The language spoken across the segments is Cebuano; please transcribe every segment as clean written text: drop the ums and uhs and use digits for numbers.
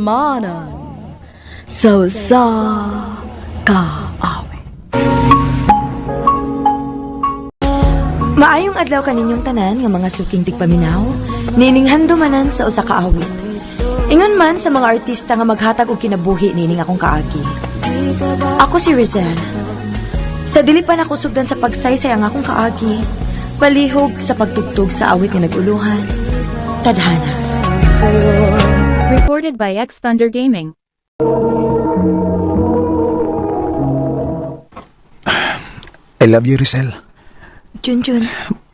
Ginhilmanan sa usa ka awit. Maayong adlaw kaninyong tanan nga mga suking tigpaminaw, nining handumanan sa usa ka awit. Ingon man sa mga artista nga maghatag og kinabuhi nining akong kaagi. Ako si Rizel. Sa dili pa nako sugdan sa pagsaysay ang akong kaagi, palihog sa pagtugtog sa awit nga nag-uluhan. Tadhana. Recorded by X Thunder Gaming. I love you, Rizel. Junjun,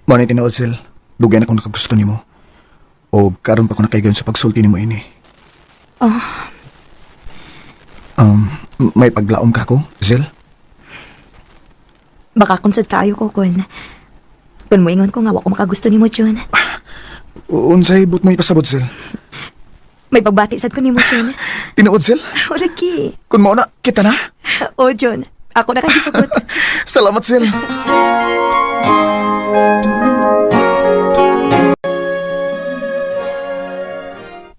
Mao na tinuod, Zel. Dugay na akong nakagusto nimo. O karon pa ko nakaigon sa pagsulti nimo ini. Oh. May paglaom ka ko, Zel? Baka kung sad kaayo ko kun moingon ko nga wa ko makagusto nimo, Jun. Unsay but mo ipasabot, Zel? May pagbati sad ko nimo, Jun. Tinuod, Zel? O lagi. Kun mao na, kita na. O Jun, ako na kay gisugot. Salamat, Zel.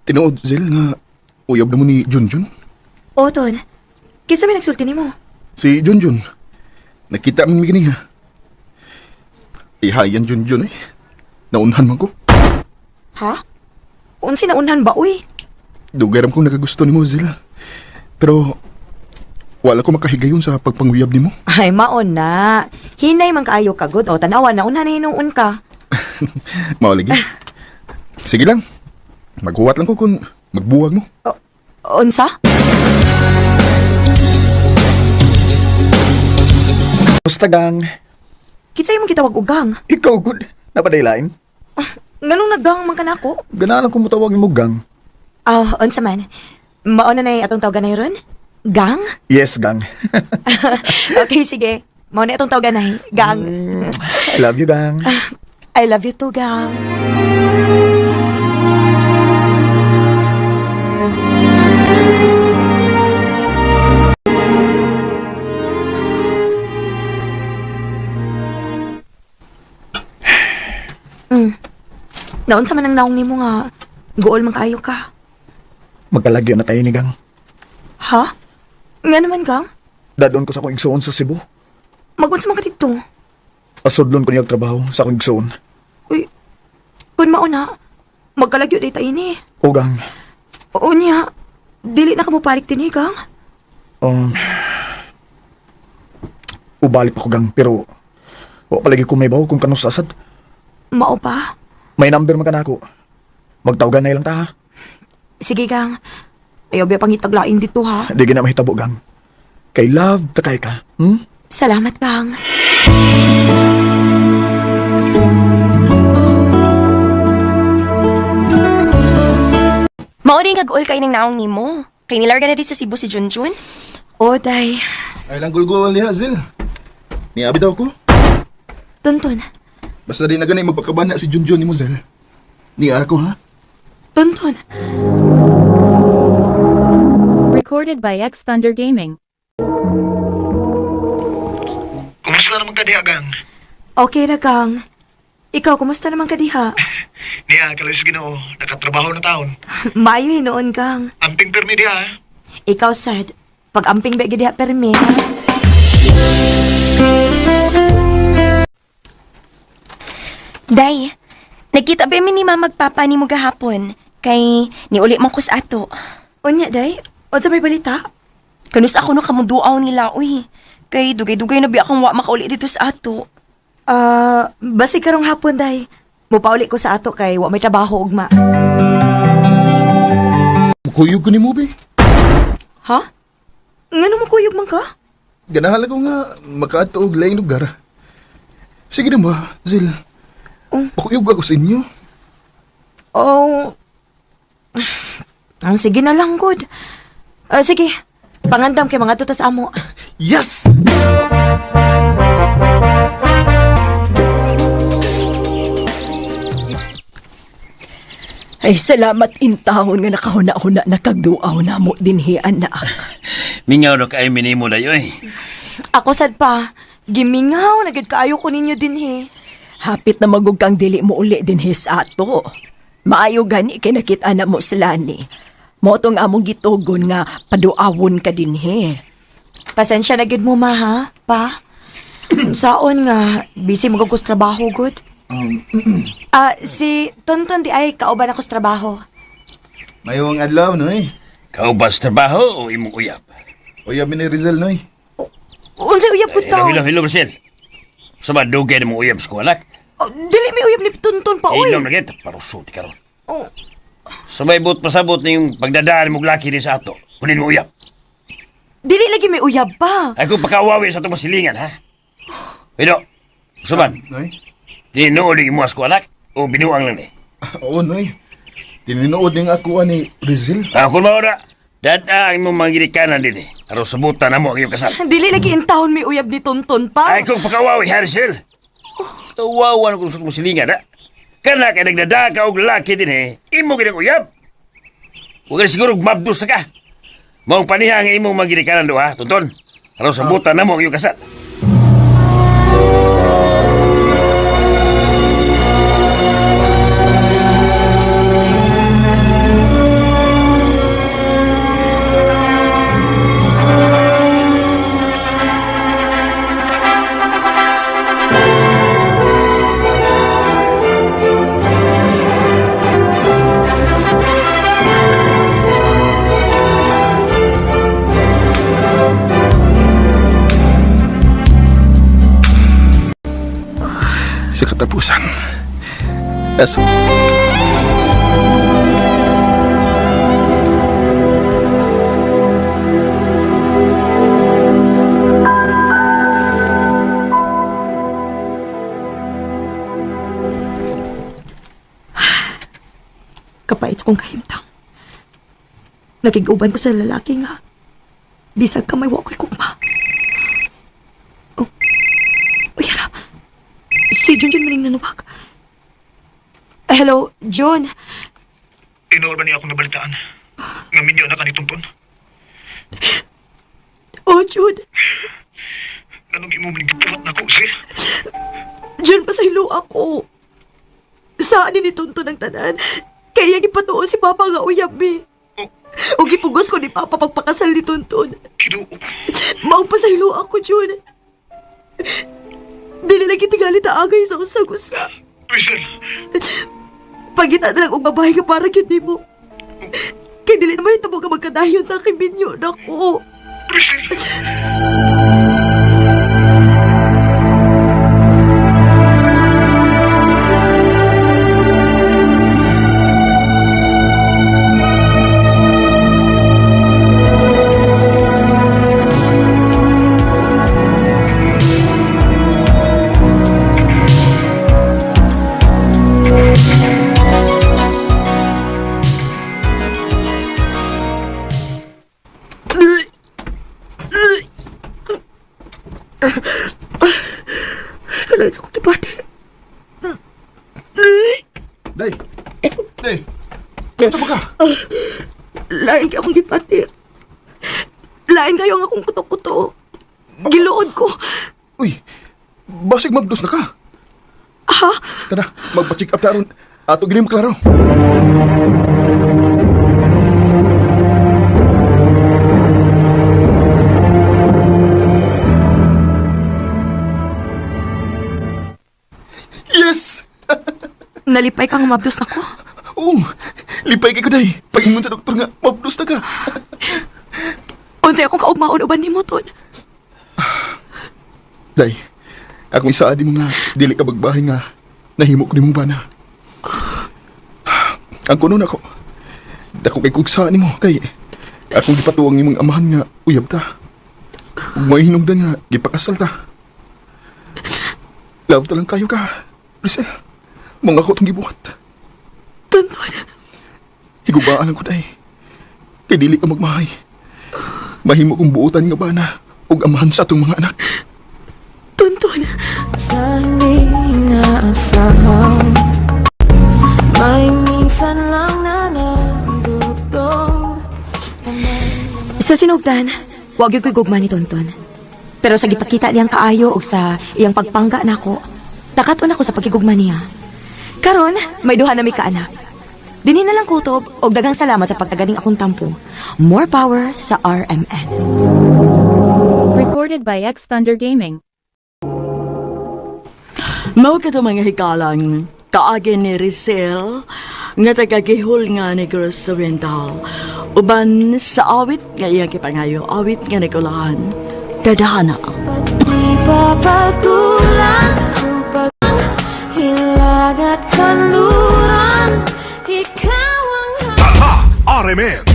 Tinuod, Zel, nga uyab na mo ni Junjun. O Ton, kinsa may nagsulti nimo? Si Junjun. Nakita man mi ganiha. Ihayan Junjun eh. Naunhan man ko. Ha? Unsa naunhan ba uy? Dugay ram kong nakagusto nimo, Zel. Pero wala ko makahigayon sa pagpanguyab nimo. Ay, maon na. Hinay man kaayo kagod. O, tanawa na. Una na hinuon ka. Mao lagi. Sige lang. Maghuwat lang ko kung magbuwag mo. O, unsa? Basta gang. Kinsa imong gitawag og gang? Ikaw good. Napadaylain. Ah, nganong naggang man ka nako? Ganahan ko mutawag nimo gang. Ah, unsa man? Maon na na atong tawagan na ron? Gang? Yes, gang. Okay, sige. Mao na atong tawagan na gang. I love you, gang. I love you too, gang. Naunsa man ang naong nimo nga guol man kaayo ka. Magkalagyo na tayo ni gang. Ha? Nga naman, gang? Dadon ko sa akong igsuon sa Cebu. Magunsa man ka dito. Asudlon ko niyag trabaho sa akong igsuon. Uy, kun mauna, magkalagyo day tayo ni. O gang, Oo niya, dili na ka mo parik din eh, gang. um, ubali pa ko gang, pero wa palagi ko may bawo kung kanus asad. Mao pa? May number man ka na ako. Magtawagan na ilang ta ha. Sige, gang. Ayaw ba pangitaglain dito, ha? Di gina mahitabo gang. Kay love takay ka. Hmm? Salamat, gang. Mao rin kag-ul kay ng naong nimo. Kay nilarga na di sa Cebu si Junjun. O, day. Ay lang gulgul niya, Zil. Niabi daw ko. Tonton. Basta di na gani magpakabana si Junjun ni mo, Zil. Niara ko ha. Tonton. Recorded by X Thunder Gaming. Kumusta naman ka diha, gang? Okay ra, gang. Ikaw, kumusta naman ka diha? Niya, kalis Ginoo, nakatrabaho na taon. Maayo hinuon, gang. Amping permi diha, ha? Ikaw, sad. Pag-amping ba gid diha permi, ha? Day, nagkita ba mi ni mama magpapa ni mo gahapon? Kay niuli man ko sa ato. Unya, day. Unsa may balita? Kanus ako no kamunduaw nila, uy. Kay dugay-dugay na biya akong wa makauli dito sa ato. Ah, basig karong hapon, day. Mupauli ko sa ato kay wa may trabaho ugma. Kuyog ko ni mo, be. Ha? Ngano mo kuyog man ka? Ganahan lang ko nga makaadto og laing lugar. Sige na ba, Zil. Oh. Pakuyog ako sa inyo. Oh. Ang sige na lang, good. Ah, sige. Pangandam kay mga tutas amo. Yes! Ay, salamat intahon nga nakahuna-huna na kagduaw na mo dinhi, anak. Mingaw na kay minimo dayo eh. Ako sad pa. Gimingaw na gid kaayo ko ninyo dinhi. Hapit na magug kang dili mo uli dinhi sa ato. Maayo gani kay nakita na mo sila ni. Mao tong among gitugon nga paduawon ka dinhi. Pasensya na gyud mo ma ha, pa. Saon nga busy magugos ko sa trabaho gud. Ah, si Tonton di ay kauban ako sa trabaho. Mayong adlaw, Noy. Kauban sa trabaho o imong uyab? Uyab mi ni Rizal, Noy. Unsay uyab ko Hello, taon? hello, hello, Marcel. Sa ba, dugay na mong uyab sa kuwanak? Oh, dili may uyab ni Tonton pa oy. Inom na kita, parusuti ka ron. Oh, Sa may buot pasabot na yung pagdadaan mong laki din sa ato, kunin mo uyab. dili lagi may uyab pa. Ay kung pakawawi sa itong masilingan, ha? Pero, suman, Noy? tinuod yung imuas ko anak, o binuang lang ni. Oo, Noy. Tininood ning ako ni Rizal. Ako maura, dada ang imong mga ginikanan din eh. Aron sabutan na mo ang iyong kasal. Dili lagi in town may uyab ni Tonton pa. Ay kung pakawawi, Hansel. Tawawan ko sa itong masilingan, ha? Kana kay nagdada ka og laki din eh, imo ginang uyab. Huwag ka siguro mabdos na ka. Maong paniha ang imong mga ginikanan do, ha, Tonton? Aron sabutan na mo ang iyong kasal. Sa katapusan. As Kapait sa kong kahimtang. Naging-uban ko sa lalaki nga. Bisag kamay wa ko'y kugma. Oh. Uy, hala. Si Junjun maning nanuwag. Hello, Jun. Tinuod ba niya akong nabalitaan? Nga minyo na ka ni Tonton? Oh, Jun. Anong imo man gipuhat na ko, Sil? Jun, pasaylo ako. Saan ni Tonton ang tanan? Kaya gipatuo si Papa nga uyab mi. Oh, O gipugos ko ni Papa pagpakasal ni Tonton. kinuo ko. Maong pasaylo ako, Jun. Dili lagi tingali taagay sa usag-usa. Rizal, Pagita na lang og babae ka para gyud nimo. Kay dili na mahitabo ka magkadayon na kay minyo nako. Rizal! Kailangan sa kong debate. Day! Day! Sa ba ka? Lain kay akong gipati. Lain kayo ang akong kuto-kuto. Giluod ko. Uy! Basig mabdos na ka. Ha? Tara, magpa-check up ta ron. Ato gini mo klaro. Yes! Nalipay kang mabdos nako. Oo, lipay kay ko day. Pagingon sa doktor nga, mabdos na ka. Unsay akong kaugmaon uban nimo ton. Day, akong isaadi mo nga, dili ka bagbahay nga, nahimo ko nimong bana. Ang kuno nako, dako kay kugsa nimo kay akong gipatuwang imong amahan nga uyab ta. Ug may hinungdan nga gipakasal ta. Love ta lang kayo ka, Rizal. Mga ako tong gibuhat. Tonton. Higubaan lang ko day. Kay dili ka magmahay. Mahimo kong buotan nga bana ug amahan sa atong mga anak. Tonton. Sa hindi inaasahan, may minsan lang na nagutom. Sa sinugdan, wag gyud ko'y gugma ni Tonton. Pero sa gipakita niyang kaayo og sa iyang pagpangga nako, nakat-on ako sa pagkigugma niya. Karon, may duha na mi kaanak. Dinhi na lang kutob og daghang salamat sa pagtaganing akong tampo. More power sa RMN. Recorded by X Thunder Gaming. Mao kato mga hikalang kaagi ni Rizel nga taga-gihol nga Negros Oriental uban sa awit nga iyang gipangayo, awit nga nagulahan, Tadhana. Di papatulan ang paghilag at kanluran. Ikaw ang Tatak RMN.